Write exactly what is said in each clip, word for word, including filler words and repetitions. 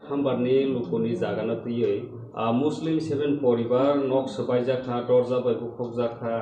Hambarni lukuni jagano twiwi, ah, Muslim seven poribar nok swbaijak kha, dorja bai bukhukjak kha,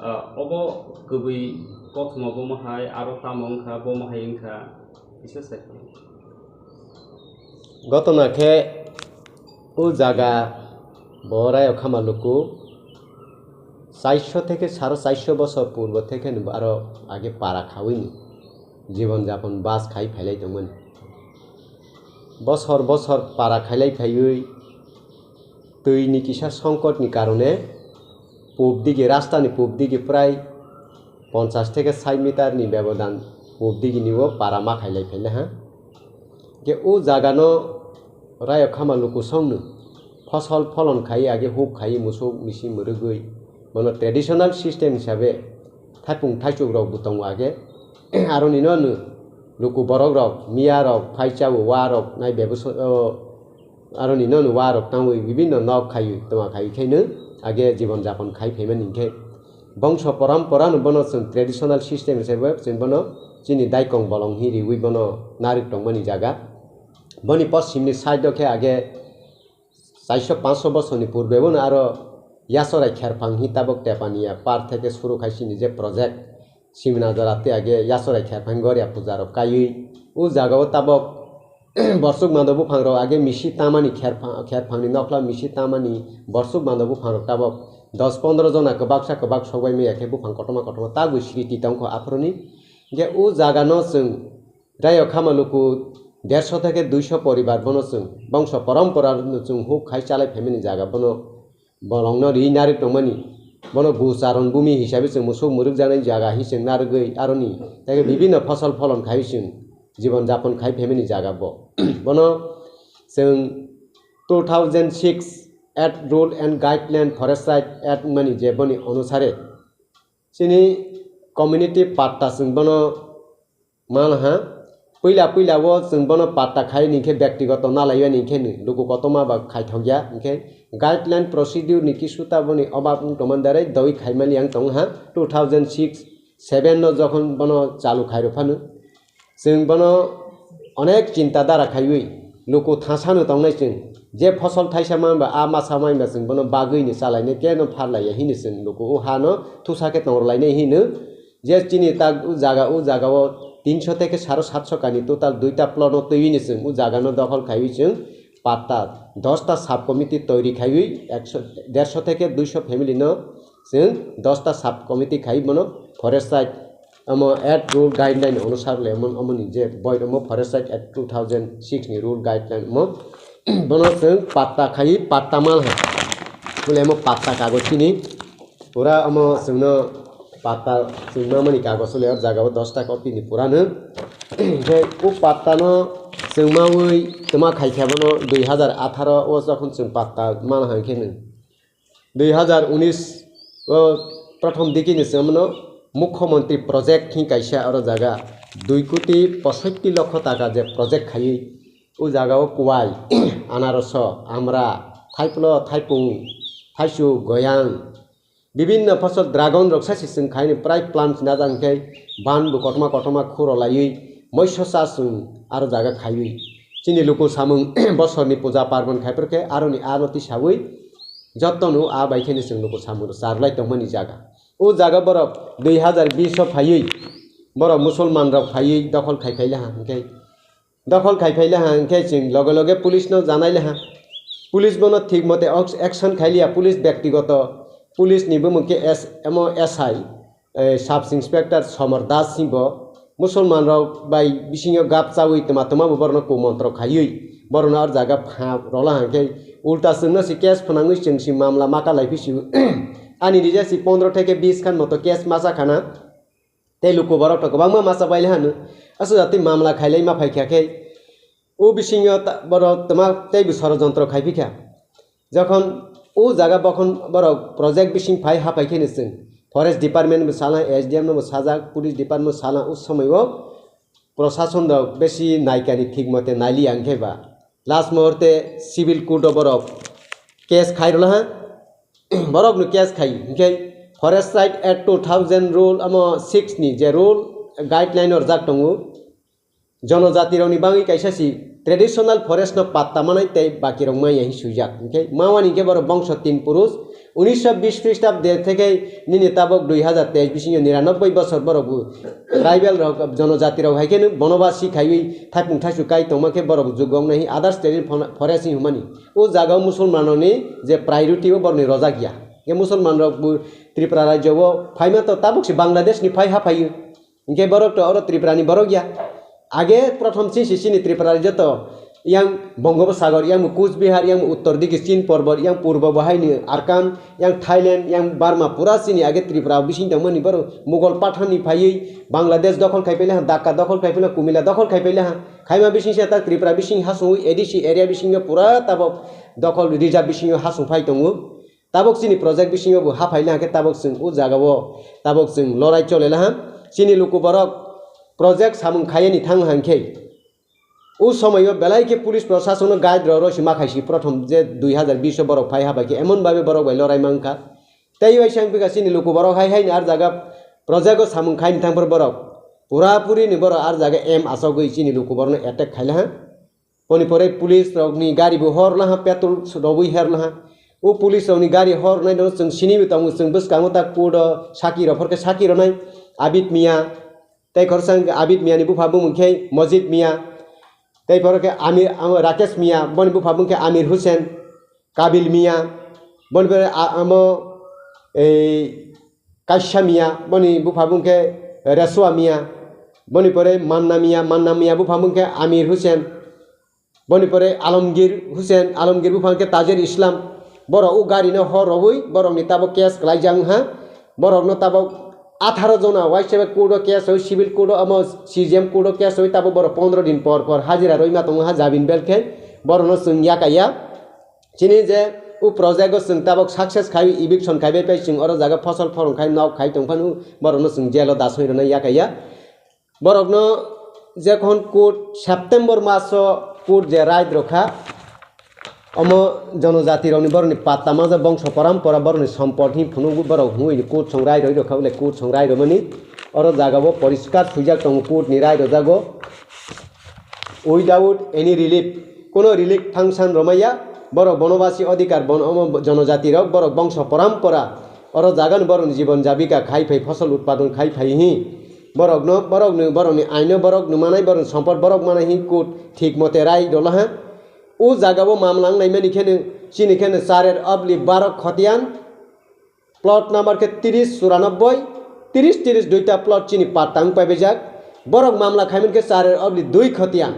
ah, obo kwbwi kothoma bomo hai, aro tamo wngkha, bomo hai wngkha, kisa sai. Gotona khe o jaga bo Rayokhama luku chairso theke saro chairso bosor purbo theke no aro age para khawi ni jibon japon bas khai phailai tongmani. Bosor bosor para khailai phaiwi twi ni kisa songkot ni karone pub digi, rasta ni pub digi prai ponchash theke sait meter ni bebodan pub digi ni o para ma khailai phailai ha. Ke o jaga no Rayokhama luku song no fosol pholon khai age huk khai musuk misi mwrwgwi bono traditional system hisabe thaipung thaichuk rok bo tongo age. Aro ni no no luku borok rok, miya rok, phai chao, wa rok nai bebosor, o, aro ni no no wa rok tangwi bibinno nok khai, toma khai khe no age jibon japon khai phaimani hinkhe bongso porampora no bono chwng traditional system hisabe chwng bono chini daikong bolong hi riwi bono narik tongmani jaga. Boni poschimni side o khe age chairso pansho bosorni purbe bono aro yasorai kherphang hi tabok tepaniya par theke suru khai sini je project Siminajora tei age yasorai kherphang goria puja rok kaiwi o jaga o tabok borsuk mando buphang rok age misi tamani kherphang, kherphangni nokla misi tamani borsuk mando buphang rok tabok dos pondro jona kwbaksa kwbak sogbai maya khe buphang kotorma kotorma tabwi sriti tongkho aphuruni. Hinkhe o jaga no chwng Rayokhama luku derso theke duiso poribar bono chwng bongso porampora no chwng huk khai chalai phaimani jaga bono bolong no ri narik tongmani. Bono gu charon bumi hisabe chwng musuk mwrwk jaknai jaga hi chwng narwgwi aroni tei bibinno fosol pholon khai chwng jibon japon khai phaimani jaga bo. Bono chwng two thousand six at Rule and Guideline Forest Right Act wngmani je boni onusare chini community patta chwng bono Manha, puila puila o chwng bono patta khai ni khe byaktigoto nalaiya ni khe ni luku kotorma ba khaithokya, hinkhe guideline procedure ni kisu ta boni obab wng tongmani darai dawi khaimani ang tong ha two thousand six seven no jokhon bono chalu khairok phano chwng bono onek chinta dara khaiwi luku thasa no tongnai chwng je fosol thaisa manba a masa manba chwng bono bagwi ni chalainai keno pharlaiya hini chwng luku o ha no thusa khe tongrwlainai hino. Je chini tak o jaga, o jaga o tinso theke saro satso kani total duita plot no twiwi ni chwng o jaga no dokhol khaiwi chwng patta dosta sub committee toiri khaiwi ekso, derso theke duiso family no chwng dosta sub committee khai bono forest side omo at rule guideline onusar le omo, omo ni je boy omo forest side at two thousand six ni rule guideline omo bono chwng patta khai patta mal ha bole omo patta kago chini. Pura omo chwngno patta chwngma mani kago sole o jaga o dosta copy ni pura no. Hinkhe o patta no chwngmawi twma khaikhe bono dui hazar atharo o jokhon chwng patta mana hangkhe no dui hazar unis o prothom dikini chwngmano Mukhyamantri project hin kaisa oro jaga dui koti posotti lokho taka je project khaiwi o jaga o kuwai, anaroso, amra, thaiplo, thaipung, thaichuk, goyang, bibinno phosol dragon rok sasi chwng khaini prai plan china jang khe ban bo kotorma kotorma khuro laiwi moiso cha chwng aro jaga khaiwi chini luku samung bosorni puja parbon khai phwrkhe aroni ano tisawi jotono a bai kheno chwng luku samung rok charwlai tongmani jaga. O jaga borok dui hazar bish o phaiwi borok musulman rok phaiwi dokhol khai phaila ha hinkhe Dokhol khai phaila ha, hinkhe chwng loge loge police no janai laha. Police bono thik mote ox-, action khai liya, police byaktigoto, police ni bumung khe S M O S I, eh, Sub Inspector Somar Das Singh bo Musulman rok bai bisingo gap chawi tma tma bo borok no kumontro khaiwi borok no ar jaga pha rola ha, hinkhe ulta chwng no si case phnangwi chwng si mamla maka lai phisi ani rija si pondro theke bis khan moto case masa khana. Tei luku borok to kwbangma masa bai le hanu. Aswk jati mamla khailai ma phai kha khe, o bisingo ta-, borok twma tei bo sorojontro khai phi kha. Jokhon o jaga bokhon borok project bising phai ha phai khe ni chwng forest department bo sala, S D M no bo sajak, police department bo sala, o somoi o prosason rok besi naikani thik mote nai li ya, hinkhe ba last muhurte civil court o borok case khai rwla ha. Borok no case khai, hinkhe Forest Right Act two thousand rule amo six ni je rule guideline o rwjak tongo, jonojati rok ni bagwi kaisa si traditional forest no patta manai tei baki rok maya hin swijak. Hinkhe mawani hinkhe borok bongso tin purush, unisho bish Khristabde theke nini tabok dui hazar teis bisingo niranobboi bosor borok bo tribal rok, jonojati rok hai kheno bonobasi khaiwi thapung thaisu kai tongma khe borok jugong nai others traditional forest hin humani. O jaga o Musulman rokni je priority o borokni rojak ya. Hinkhe Musulman rok bo Tripura rajyo o phaima to tabok se Bangladesh ni phai ha phaio. Hinkhe borok to oro Tripura ni borok ya. Age prothom sisi sini Tripura rajyo to yang Bongobosagor, yang Kuch Bihar, yang Uttor digi Chin porbot, yang purbo bo hai ni Arkan, yang Thailand, yang Burma pura sini age Tripura bising tongmani borok Mughal Pathan ni phaiwi Bangladesh dokhol khai paile ha, Dhaka dokhol khai paile ha, Kumila dokhol khai paile ha. Khaima bising se ta Tripura bising hasung A D C area bising pura tabok dokhol reserve bising hasung phai tongo. Tabok chini project bisingo bo ha phaile hwnkhe tabok chwng o jagao tabok chwng lorai chole laha. Chini luku borok project samung khayani thang hwnkhe o somoio belai khe police proshasonno guide rw rw si ma khaisi prothom je dui hazar bish o borok phai ha bai khe emon babe borok bai lorai mankha. Tei bai sang phika chini luku borok hai haini ar jaga project o samung khaini thang phuru borok pura puri ni borok ar jaga em asogwi chini luku borokno attack khai laha. Boni pore police rokni gari bo hor laha, petrol robwi her laha. O police rokni gari hor nai no chwng siniwi tongo, chwng bwskango ta court o saki rok phor khe saki rwnai Abid Mia, tei khoroksa hwnkhe Abid Mia ni bupha bumung khe Mojid Mia, tei phor khe Amir, amo Rakesh Mia, boni bupha bumung khe Amir Hussein, Kabil Mia, boni pore a-, amo ei Kaisa Mia, boni bupha bung khe Resua Mia, boni pore Manna Mia, Manna Mia bupha bung khe Amir Hussein, boni pore Alamgir Hussein, Alamgir bupha bung khe Tajer Islam. Borok o gari no hor rwui borok ni tabok case kwlaijak wngha. Borok no tabok atharo jona uaisaba court o case rwi, civil court o, omo C J M court o case rwi tabok borok pondro din por por hajira rwi ma tongo ha jabin bel khe borok no chwng yakaya. Chini je o project o chwng tabok success khai eviction khai bai pai chwng oro jaga phosol phorong khai nok khai tong phano borok no chwng jail o dasoi rwna yakaya. Borok no jekhon court September maso court je right rokha omo jonojati rokni borokni patta maja bongso parampora borokni sompot hin phunuk borok hwnwi court song right roi rokha ule court song right romani oro jaga o poriskar swijak tongo court ni right rojago. Without any relief, kono relief function romaya, borok bonobasi odhikar bon omo jonojati rok borok bongso parampora oro jagan borok jibon jabika khai phai phosol utpadon khai phai hi borok no borok ni borok ni aino borok ni manai borok ni sompot borok manai hi court thik mote rai dolaha. O jaga o mamla wng naimani kheno chini kheno charer obli baro khotiyan plot number khe tris churanobboi, tris tris duita plot chini patta wng paibajak. Borok mamla khaiman khe charer obli dui khotiyan.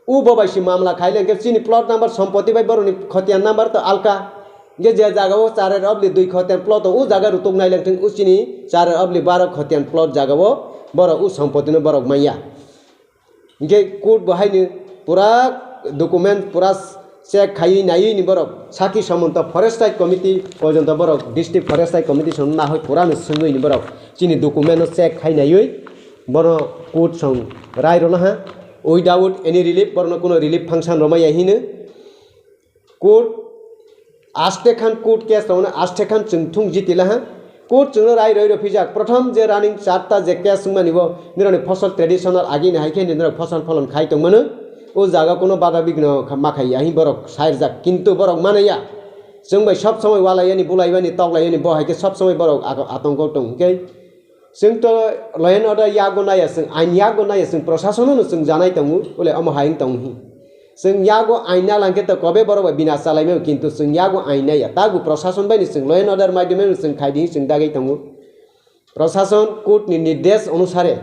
O bobai si mamla khai lengkhe chini plot number sompoti bai borokni khotiyan number to alka. Hingke je jaga o charer obli dui khotiyan plot o, o jaga rutuk nai lengthwng o chini charer obli baro khotiyan plot jaga o borok o sompoti no borok manya. Hingke court bo haino pura document pura check khaiwi naiwi ni borok sakhi samonto forest side committee pojonto borok district forest side committee song nahoi pura no swngwi ni borok chini document no check khai naiwi bono court song rai rwna ha without any relief, borok no kuno relief function rwmaya hino. Court aste khan court case rokno aste khan chwng thung jiti laha. Court chwngno rai roi rw phijak. Prothom je running charta je case wngmani bo nirokni phosol traditional agini hai khe nirok phosol pholon khai tongmano. O jaga kuno bada bigno kha-, ma khai ya hini borok sairjak. Kintu borok manaya. Chwng bai sob somoi walaiyani, bulaibani, toklaiyani, bo hai khe sob somoi borok ato-, atongko tong hwnkhe. Chwng to law and order yago naiya, chwng ain yago naiya, chwng prosasono no chwng janai tongo, bole omo hai wng tong hi. Chwng yago ain na langkhe to kobe borok bai bina chalaimao, kintu chwng yago ain naiya. Tago prosason bai ni chwng law and order maidhyome no chwng khai di chwng dagwi tongo. Prosason court ni nirdesh onusare,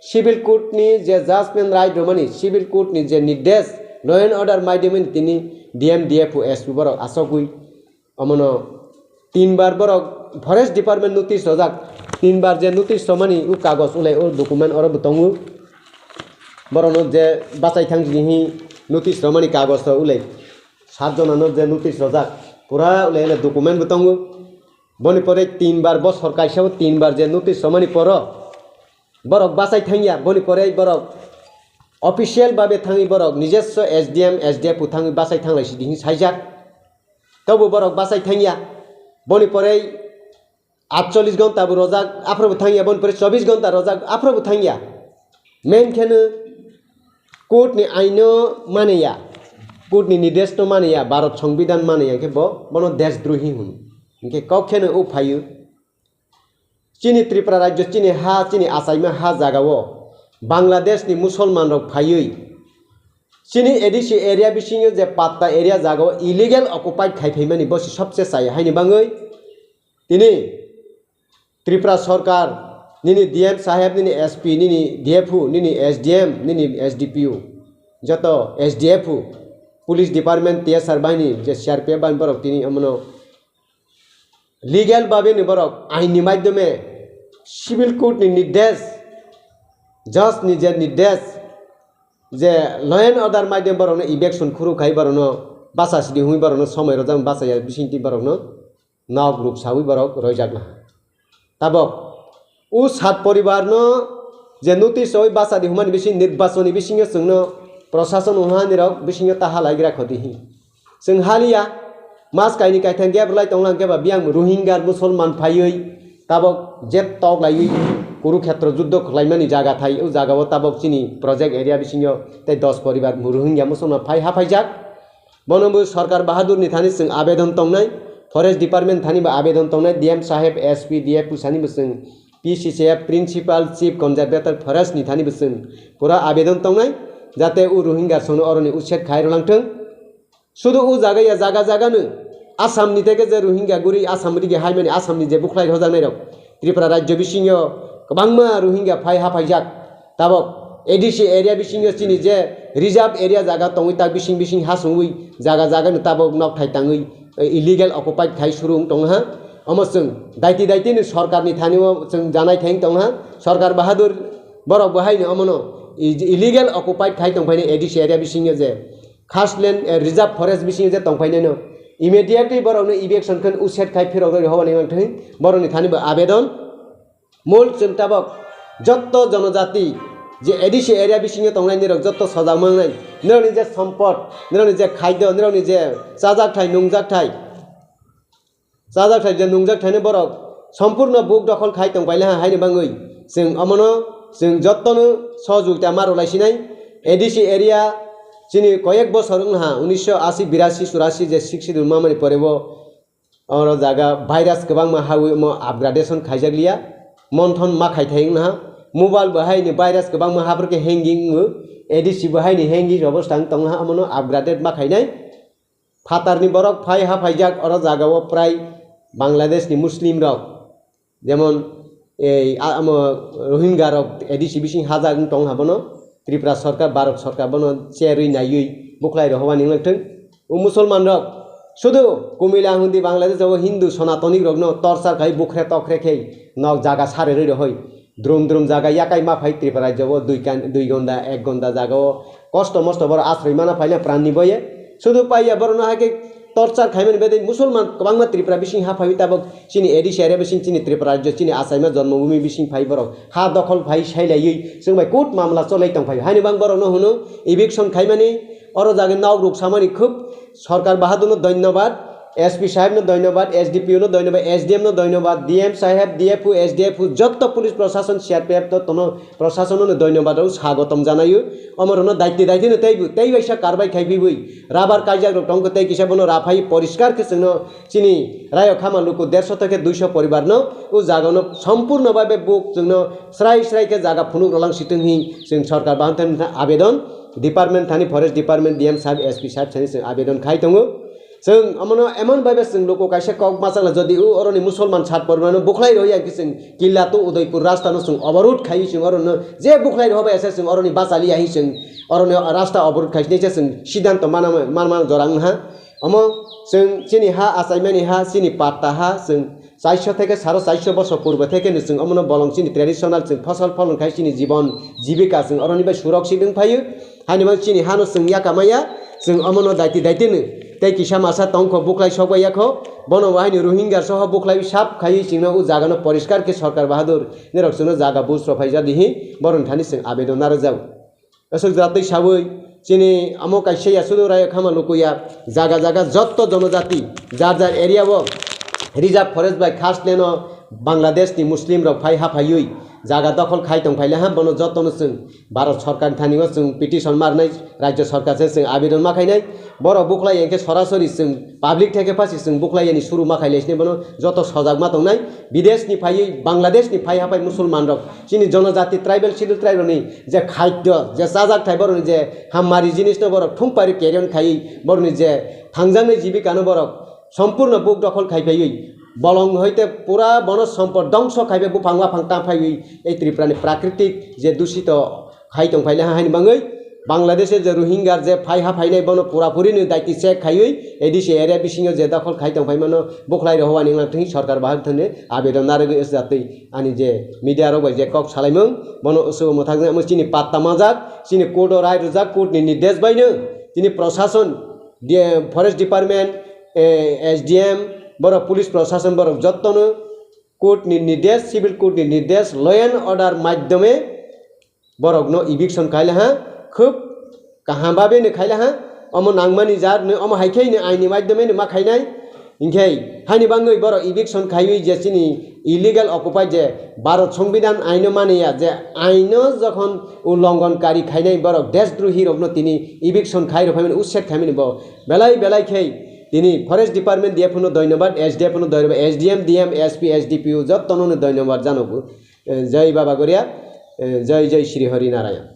civil court ni je judgment right romani, civil court ni je nirdesh, law and order maidhyome ni tini D M, D F O, S P borok asogwi Omono tinbar borok forest department notice rojak, tinbar je notice romani o kagoj ulai o document oro bo tongo. Borokno je bachai thang sini hi notice romani kagoj rok ulai sat jonano je notice rojak pura ulai ulai document bo tongo. Boni pore tinbar bosor kaisa o tinbar je notice romani poro borok bachai thangya, boni pore borok official babe thangwi borok nijoswo S D M, S D F o thangwi bachai thanglai sidi hi saijak. Tobo borok bachai thangya. Boni pore atchollis gonta bo rojak, aphrobo thangya, boni pore chobbish gonta rojak, aphrobo thangya. Main kheno Court ni aino maniya, court ni nirdesh no maniya, Bharat Songbidan maniya, hwnkhe bo, bono deshdrohi hwn. Hwnkhe kok kheno o phaio. Chini Tripura rajyo, chini ha, chini achaima ha jagao Bangladesh ni Musolman rok phaiwi chini A D C area bisingo je patta area jagao illegal occupied khai phaimani bo se sobse chaya haini bangwi tini Tripura Sarkar, nini D M saheb, nini S P, nini D F O, nini S D M, nini S D P O, joto S D F O, Police Department, T S R bahini, je C R P F bahini borok tini omono legal babe ni borok ain ni madhyome civil court ni nirdesh, judge ni je nirdesh, je law and order madhyome borokno eviction khuru khai borokno bacha sidi hwnwi borokno somoi rwjak bachaya bisingtwi borokno nok ruk sawi borok roijak laha. Tabok o sat poribar no je notice oi bacha di humani bising nirbachon ni bisingo chwngno prosason wngha ni rok bisingo ta halai gra khodi hi. Chwng haliya mas kaini kaithang gap lai tonglang khe ba biyang Rohingya Musulman phaiwi tabok jet tok laiwi Kurukhetra juddho khlaimani jaga thai o jaga o tabok chini project area bisingo tei dos poribar Rohingya Musulman phai ha phaijak. Bono bo Sarkar Bahadur ni thani chwng abedon tongnai, Forest Department thani bo abedon tongnai, D M saheb, S P, D F O sani bo chwng P C C F Principal Chief Conservator Forest ni thani bo chwng pura abedon tongnai, jate o Rohingya songno oroni uched khai rwlang thung. Sudu o jaga ya jaga jaga no Assam ni teke je Rohingya guri Assam rigi haimani Assam ni je bukhlai rwjaknai rok Tripura rajyo bisingo kwbangma Rohingya phai ha phaijak. Tabok A D C area bisingo chini je reserve area jaga tongwi tak bising bising ha songwi jaga jaga no tabok nok thai tangwi, eh, illegal occupied khai surung tong ha. Omo chwng daiti daiti ni sarkar ni thani o chwng janai theng tong ha. Sarkar Bahadur borok bo hai ni omo no i-, illegal occupied khai tong phai ni A D C area bisingo je khasland, eh, reserve forest bisingo je tong phai nai no immediately borok no eviction khe uched khai phirok rwi hobani wng thai borok ni thani bo abedon. Mol chwng tabok jotto jonojati je A D C area bisingo tongnai nirok jotto sojak mangnai, nirokni je sompot, nirokni je khaido, nirokni je chajak thai, nungjak thai, chajak thai je nungjak thaino borok sompurno buk dokhol khai tong paila ha haini bangwi chwng omono chwng jottono sohojogita ma rwlai sinai. A D C area chini koyek bosor wngha unisho asi birasi churasi je sixty dun mamani pore bo Oro jaga virus kwbangma hawi omo upgradation khaijak liya. Monthon ma khai thai wngha. Mobile bo hai ni virus kwbangma hapor khe hanging wngo. A D C bo hai ni hanging obostha wng tong ha, omono upgraded ma khainai. Phatar ni borok phai ha phaijak oro jaga o prai Bangladesh ni Muslim rok. Jemon, ei, a-, amo Rohingya rok A D C bising hajak wng tong ha bono, Tripura sorkar, Bharat sorkar bono cherwi naiwi bukhlai rok hobani wng thung. O Musulman rok sudu Kumila hundi Bangladesh o Hindu Sonatoni rokno torchar khai bukhre tokre khai nok jaga sare rwi rohoi. Drum drum jaga yakai ma phai Tripura rajyo o dui kan-, dui gonda, ek gonda jaga o kosto mosto borok asroi mana phaina pran ni boye. Sudu paiya borok no hai khe torchar khaimani bedai Musulman kwbangma Tripura bising ha phaiwi tabok chini A D C area bising chini Tripura rajyo chini achaima Janmabhumi bising phai borok ha dokhol phai sailaiwi chwng bai court mamla cholai tong phai. Haini bang borok no hwno eviction khaimani oro jaga nok ruk samani khub Sarkar Bahadur no dhonyobad, S P saheb no dhonyobad, S D P O no dhonyobad, S D M no dhonyobad, D M saheb, D F O, S D F O jotto police prosason C R P F no tono Prosasono no dhonyobad rok sagotom janaio. Omo rokno daitwi daitwi no teibo tei waisa karbai khai phibwi rabar kaijak rok tongkhe tei kisa bono raphai poriskar khe chwngno chini rayo khama luku derso theke duiso poribar no o jaga no sompurno babe buk chwngno srai srai khe jaga phunuk rolang sitwng hi chwng sorkar bahantani abedon department thani forest department D M saheb S P saheb sani chwng abedon khai tongo. Chwng omono emon baibe chwng luku kaisa kok machangla, jodi o oroni Musulman sat pormano bukhlai rwya khe chwng Killa to Udaipur rasta no chwng oborod khai chwng orono je bukhlai rw bai ase chwng oroni bachali ya hi chwng oroni rasta oborod khai se chwng siddhanto mana mana jora wng ha. Omo chwng chini ha achaimani ha chini patta ha chwng chairso theke saro chairso bosor purbo theke no chwng omono bolong chini traditional chwng phosol pholon khai chini jibon jibika chwng oroni bai surok si wng phaio. Haini mang chini hano chwng yaka maya, chwng omono daiti daiti nw. Tei kisa masa tongkho buklai sokbai yakho, bono bo haini Rohingya soho buklai sap khaiwi chwngno o jagano poriskar khe Sorkar Bahadur nirok chwngno jaga buj rw phaijadi hi boroni thani chwng abedon narwkjago. Aswk jatwi sawi chini amo kaisa ya sudu rayo khama lukuya jaga jaga jotto jonojati jar jar area o reserve forest bai khas leno Bangladesh ni Muslim rok phai haphaiwi jaga dokhol khai tong phaile ha, bono jotono chwng Bharat Sarkar thani o chwng petition marnai, Rajya Sarkar se chwng abedon ma khainai. Borok bukhlai ya khe sorasori chwng public theke phasi chwng bukhlai yani suru ma khaile sini bono joto sojak ma tongnai. Bidesh ni phaiwi Bangladesh ni phai hapai Musulman rok chini jonojati tribal, schedule tribe rok ni je khadyo, je chajak thai borok ni je hammari jinis no borok thung pari carry on khaiwi borok ni je thangjaknai jibika no borok sompurno buk dokhol khai phaiwi bolong hoite pura bono sompod dongso khai phai buphang waphang ta phaiwi ei Tripura ni prakritik je dusito khai tong phaile ha haini bangwi Bangladesh je Rohingya je phai ha phainai bono pura puri ni daiti check khaiwi A D C area bisingo je dokhol khai tong phai mano bukhlai rok howani wngna thwi sorkar bahai thani abedon narwgwi wngsa jatwi ani je media rok bai je kok salaimung bono usugo mwthang jani chini patta majak chini court o rai rwjak court ni nirdesh bai no chini prosason forest department S D M borok police prosason borok jottono court ni nirdesh civil court ni nirdesh law and order madhyome borokno eviction khaile ha khub kaham babe no khaile ha omo nangmani jar no omo haikhe no aini madhyome no ma khainai hinkhe haini bangwi borok eviction khaiwi je chini illegal occupied je Bharat Songbidan aino maniya je aino jokhon ulongon kari khainai borok deshdrohi rokno tini eviction khai rok phaimani uset khaimani bo belai belai khe tini forest department D F no dhonyobad S D F no dhonyobad S D M D M S P S D P O jottono no dhonyobad janogo. Jai Baba Goria, jai jai Sri Hari Narayan.